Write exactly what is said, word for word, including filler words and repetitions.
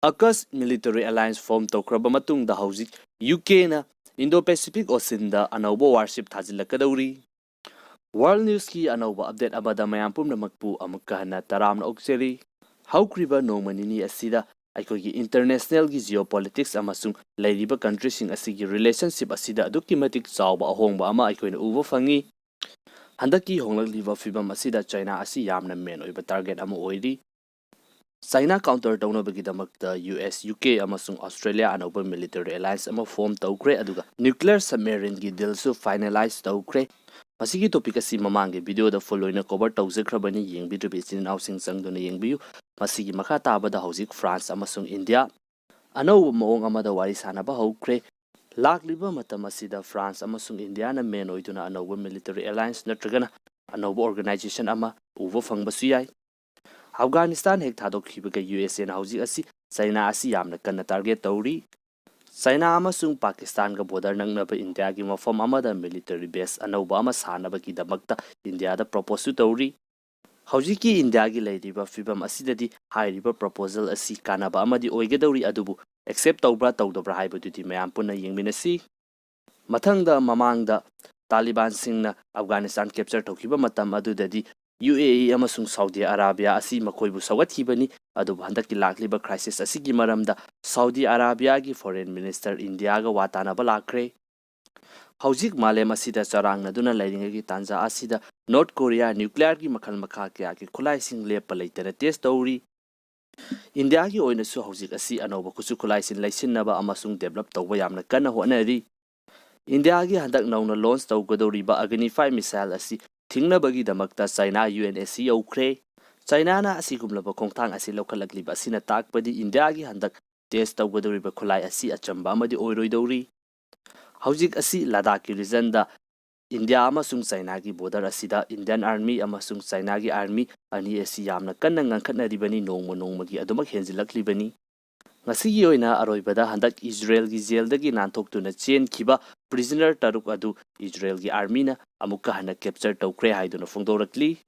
ꯑꯀꯁ military alliance form ꯇꯧꯈ꯭ꯔꯕ ꯃꯇꯨꯡꯗ ꯍꯧꯖꯤꯛ ꯌꯨ ꯀꯦꯅ Indo-Pacific Oceanꯗ ꯑꯅꯧꯕ warship ꯊꯥꯖꯤꯜꯂꯛꯀꯗꯧꯔꯤ꯫ World Newsꯀꯤ ꯑꯅꯧꯕ update ꯑꯃꯗ ꯃꯌꯥꯝ ꯄꯨꯝꯅꯃꯛꯄꯨ ꯑꯃꯨꯛꯀ ꯍꯟꯅ ꯇꯔꯥꯝꯅ ꯑꯣꯛꯆꯔꯤ꯫ ꯍꯧꯈ꯭ꯔꯤꯕ ꯅꯣꯡꯃ ꯅꯤꯅꯤ ꯑꯁꯤꯗ ꯑꯩꯈꯣꯏꯒꯤ internationalꯒꯤ geopolitics ꯑꯃꯁꯨꯡ ꯂꯩꯔꯤꯕ countryꯁꯤꯡ ꯑꯁꯤꯒꯤ relationship ꯑꯁꯤꯗ ꯑꯗꯨꯛꯀꯤ ꯃꯇꯤꯛ ꯆꯥꯎꯕ ꯑꯍꯣꯡꯕ ꯑꯃ ꯑꯩꯈꯣꯏꯅ ꯎꯕ ꯐꯪꯉꯤ꯫ ꯍꯟꯗꯛꯀꯤ ꯍꯣꯡꯂꯛꯂꯤꯕ ꯐꯤꯕꯝ ꯑꯁꯤꯗ ꯆꯥꯏꯅꯥ ꯑꯁꯤ ꯌꯥꯝꯅ main ꯑꯣꯏꯕ target ꯑꯃ ꯑꯣꯏꯔꯤ꯫ ꯆꯥꯏꯅꯥ counter ꯇꯧꯅꯕꯒꯤꯗꯃꯛꯇ ꯌꯨ ꯑꯦꯁ, ꯌꯨ ꯀꯦ ꯑꯃꯁꯨꯡ ꯑꯣꯁꯇ꯭ꯔꯦꯂꯤꯌꯥ ꯑꯅꯧꯕ military alliance ꯑꯃ form ꯇꯧꯈ꯭ꯔꯦ, ꯑꯗꯨꯒ nuclear submarineꯒꯤ dealꯁꯨ finalize ꯇꯧꯈ꯭ꯔꯦ꯫ ꯃꯁꯤꯒꯤ topic ꯑꯁꯤ ꯃꯃꯥꯡꯒꯤ videoꯗ full ꯑꯣꯏꯅ cover ꯇꯧꯖꯈ꯭ꯔꯕꯅꯤ, ꯌꯦꯡꯕꯤꯗ꯭ꯔꯤꯕ ꯏꯆꯤꯟ ꯏꯅꯥꯎꯁꯤꯡ ꯆꯪꯗꯨꯅ ꯌꯦꯡꯕꯤꯌꯨ꯫ ꯃꯁꯤꯒꯤ ꯃꯈꯥ ꯇꯥꯕꯗ ꯍꯧꯖꯤꯛ France ꯑꯃꯁꯨꯡ ꯏꯟꯗꯤꯌꯥ ꯑꯅꯧꯕ ꯃꯑꯣꯡ ꯑꯃꯗ ꯋꯥꯔꯤ ꯁꯥꯅꯕ ꯍꯧꯈ꯭ꯔꯦ꯫ ꯂꯥꯛꯂꯤꯕ ꯃꯇꯝ ꯑꯁꯤꯗ France ꯑꯃꯁꯨꯡ ꯏꯟꯗꯤꯌꯥꯅ main ꯑꯣꯏꯗꯨꯅ ꯑꯅꯧꯕ military alliance ꯅꯠꯇ꯭ꯔꯒꯅ ꯑꯅꯧꯕ organization ꯑꯃ ꯎꯕ ꯐꯪꯕꯁꯨ ꯌꯥꯏ꯫ ꯑꯐꯒꯥꯅꯤꯁꯇꯥꯟ ꯍꯦꯛ ꯊꯥꯗꯣꯛꯈꯤꯕꯒ ꯌꯨ ꯑꯦꯁ ꯑꯦꯅ ꯍꯧꯖꯤꯛ ꯑꯁꯤ ꯆꯥꯏꯅꯥ ꯑꯁꯤ ꯌꯥꯝꯅ ꯀꯟꯅ target ꯇꯧꯔꯤ꯫ ꯆꯥꯏꯅꯥ ꯑꯃꯁꯨꯡ ꯄꯥꯀꯤꯁꯇꯥꯟꯒ border ꯅꯛꯅꯕ ꯏꯟꯗꯤꯌꯥꯒꯤ ꯃꯐꯝ ꯑꯃꯗ military base ꯑꯅꯧꯕ ꯑꯃ ꯁꯥꯅꯕꯒꯤꯗꯃꯛꯇ ꯏꯟꯗꯤꯌꯥꯗ proposeꯁꯨ ꯇꯧꯔꯤ꯫ ꯍꯧꯖꯤꯛꯀꯤ ꯏꯟꯗꯤꯌꯥꯒꯤ ꯂꯩꯔꯤꯕ ꯐꯤꯕꯝ ꯑꯁꯤꯗꯗꯤ ꯍꯥꯏꯔꯤꯕ proposal ꯑꯁꯤ ꯀꯥꯟꯅꯕ ꯑꯃꯗꯤ ꯑꯣꯏꯒꯗꯧꯔꯤ, ꯑꯗꯨꯕꯨ accept ꯇꯧꯕ꯭ꯔꯥ ꯇꯧꯗꯕ꯭ꯔꯥ ꯍꯥꯏꯕꯗꯨꯗꯤ ꯃꯌꯥꯝ ꯄꯨꯟꯅ ꯌꯦꯡꯃꯤꯟꯅꯁꯤ꯫ ꯃꯊꯪꯗ, ꯃꯃꯥꯡꯗ ꯇꯥꯂꯤꯕꯥꯟꯁꯤꯡꯅ ꯑꯐꯒꯥꯅꯤꯁꯇꯥꯟ capture ꯇꯧꯈꯤꯕ ꯃꯇꯝ ꯑꯗꯨꯗꯗꯤ ꯌꯨ ꯑꯦ ꯏ ꯑꯃꯁꯨꯡ ꯁꯥꯎꯗꯤ ꯑꯔꯥꯕꯤꯌꯥ ꯑꯁꯤ ꯃꯈꯣꯏꯕꯨ ꯁꯧꯒꯠꯈꯤꯕꯅꯤ, ꯑꯗꯨꯕꯨ ꯍꯟꯗꯛꯀꯤ ꯂꯥꯛꯂꯤꯕ crisis ꯑꯁꯤꯒꯤ ꯃꯔꯝꯗ ꯁꯥꯎꯗꯤ ꯑꯔꯥꯕꯤꯌꯥꯒꯤ foreign minister ꯏꯟꯗꯤꯌꯥꯒ ꯋꯥ ꯇꯥꯅꯕ ꯂꯥꯛꯈ꯭ꯔꯦ꯫ ꯍꯧꯖꯤꯛ ꯃꯥꯂꯦꯝ ꯑꯁꯤꯗ ꯆꯔꯥꯡꯅꯗꯨꯅ ꯂꯩꯔꯤꯉꯩꯒꯤ ꯇꯥꯟꯖꯥ ꯑꯁꯤꯗ North Korea nuclearꯒꯤ ꯃꯈꯜ ꯃꯈꯥ ꯀꯌꯥꯒꯤ ꯈꯨꯠꯂꯥꯏꯁꯤꯡ ꯂꯦꯞꯄ ꯂꯩꯇꯅ test ꯇꯧꯔꯤ꯫ ꯏꯟꯗꯤꯌꯥꯒꯤ ꯑꯣꯏꯅꯁꯨ ꯍꯧꯖꯤꯛ ꯑꯁꯤ ꯑꯅꯧꯕ ꯈꯨꯠꯁꯨ ꯈꯨꯠꯂꯥꯏꯁꯤꯡ ꯂꯩꯁꯤꯟꯅꯕ ꯑꯃꯁꯨꯡ develop ꯇꯧꯕ ꯌꯥꯝꯅ ꯀꯟꯅ ꯍꯣꯠꯅꯔꯤ꯫ ꯏꯟꯗꯤꯌꯥꯒꯤ ꯍꯟꯗꯛ ꯅꯧꯅ launch ꯇꯧꯒꯗꯧꯔꯤꯕ Agni five missile ꯑꯁꯤ ꯊꯤꯡꯅꯕꯒꯤꯗꯃꯛꯇ China U N S C ꯌꯧꯈ꯭ꯔꯦ꯫ ꯆꯥꯏꯅꯥꯅ ꯑꯁꯤꯒꯨꯝꯂꯕ ꯈꯣꯡꯊꯥꯡ ꯑꯁꯤ ꯂꯧꯈꯠꯂꯛꯂꯤꯕ ꯑꯁꯤꯅ ꯇꯥꯛꯄꯗꯤ ꯏꯟꯗꯤꯌꯥꯒꯤ ꯍꯟꯗꯛ test ꯇꯧꯒꯗꯧꯔꯤꯕ ꯈꯨꯠꯂꯥꯏ ꯑꯁꯤ ꯑꯆꯝꯕ ꯑꯃꯗꯤ ꯑꯣꯏꯔꯣꯏꯗꯧꯔꯤ꯫ ꯍꯧꯖꯤꯛ ꯑꯁꯤ ꯂꯗꯥꯈꯀꯤ regionꯗ ꯏꯟꯗꯤꯌꯥ ꯑꯃꯁꯨꯡ ꯆꯥꯏꯅꯥꯒꯤ border ꯑꯁꯤꯗ Indian Army ꯑꯃꯁꯨꯡ ꯆꯥꯏꯅꯥꯒꯤ army ꯑꯅꯤ ꯑꯁꯤ ꯌꯥꯝꯅ ꯀꯟꯅ ꯉꯥꯡꯈꯠꯅꯔꯤꯕꯅꯤ, ꯅꯣꯡꯃ ꯅꯣꯡꯃꯒꯤ ꯑꯗꯨꯃꯛ ꯍꯦꯟꯖꯤꯜꯂꯛꯂꯤꯕꯅꯤ꯫ ꯉꯁꯤꯒꯤ ꯑꯣꯏꯅ ꯑꯔꯣꯏꯕꯗ ꯍꯟꯗꯛ ꯏꯖꯔꯦꯜꯒꯤ jailꯗꯒꯤ ꯅꯥꯟꯊꯣꯛꯇꯨꯅ ꯆꯦꯟꯈꯤꯕ prisoner ꯇꯔꯨꯛ ꯑꯗꯨ ꯏꯖꯔꯦꯜꯒꯤ armyꯅ ꯑꯃꯨꯛꯀ ꯍꯟꯅ capture ꯇꯧꯈ꯭ꯔꯦ ꯍꯥꯏꯗꯨꯅ ꯐꯣꯡꯗꯣꯔꯛꯂꯤ꯫